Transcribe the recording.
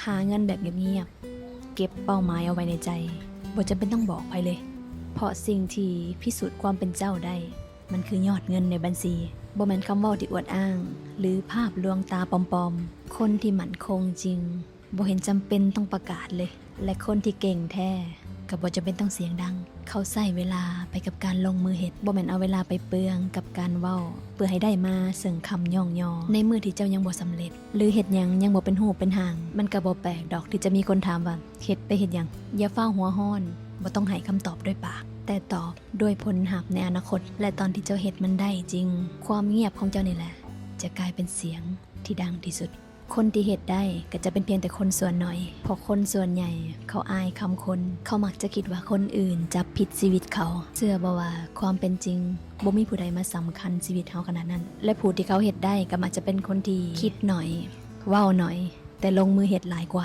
ຫາເງິນແບບງຽບໆ ເກັບເປົ້າໝາຍເອົາໄວ້ໃນໃຈ ບໍ່ຈຳເປັນຕ້ອງບອກໃຜເລີຍ ເພາະສິ່ງທີ່ພິສູດຄວາມເປັນເຈົ້າໄດ້ ມັນຄືຍອດເງິນໃນບັນຊີ. ບໍ່ແມ່ນຄຳເວົ້າທີ່ອວດອ້າງ ຫຼື ພາບລວງຕາປອມໆ. ຄົນທີ່ໝັ້ນຄົງຈິງ ບໍ່ເຫັນຈຳເປັນຕ້ອງປະກາດເລີຍ ແລະ ຄົນທີ່ເກັ່ງແທ້ ກໍບໍ່ຈຳເປັນຕ້ອງສຽງດັງ. ເຂົາໃຊ້ເວລາໄປກັບການລົງມືເຮັດ, ບໍ່ແມ່ນເອົາເວລາໄປເປືອງກັບການເວົ້າ ເພື່ອໃຫ້ໄດ້ມາເຊິ່ງຄຳຍ້ອງຍໍ. ໃນມື້ທີ່ເຈົ້າຍັງບໍ່ສຳເລັດ ຫຼື ເຮັດຫຍັງຍັງບໍ່ເປັນຮູບເປັນຮ່າງ, ມັນກໍບໍ່ແປກດອກທີ່ຈະມີຄົນຖາມວ່າ ເຮັດໄປເຮັດຫຍັງ? ຢ່າຟ້າວຫົວຮ້ອນ, ບໍ່ຕ້ອງໃຫ້ຄຳຕອບດ້ວຍປາກ, ແຕ່ຕອບດ້ວຍຜົນລັບໃນອະນາຄົດ. ແລະ ຕອນທີ່ເຈົ້າເຮັດມັນໄດ້ຈິງ, ຄວາມງຽບຂອງເຈົ້ານີ້ແຫຼະ ຈະກາຍເປັນສຽງທີ່ດັງທີ່ສຸດ. ຄົນທີ່ເຮັດໄດ້ກໍຈະເປັນພຽງແຕ່ຄົນສ່ວນໜ້ອຍ, ເພາະຄົນສ່ວນໃຫຍ່ເຂົາອາຍຄຳຄົນ, ເຂົາມັກຈະຄິດວ່າຄົນອື່ນຈັບຜິດຊີວິດເຂົາ. ເຊື່ອບໍ່ວ່າຄວາມເປັນຈິງບໍ່ມີຜູ້ໃດມາສຳຄັນຊີວິດເຮົາຂະໜາດນັ້ນ, ແລະ ຜູ້ທີ່ເຂົາເຮັດໄດ້ກໍມັກຈະເປັນຄົນທີ່ຄິດໜ້ອຍ, ເວົ້າໜ້ອຍ, ແຕ່ລົງມືເຮັດຫຼາຍກວ່າ.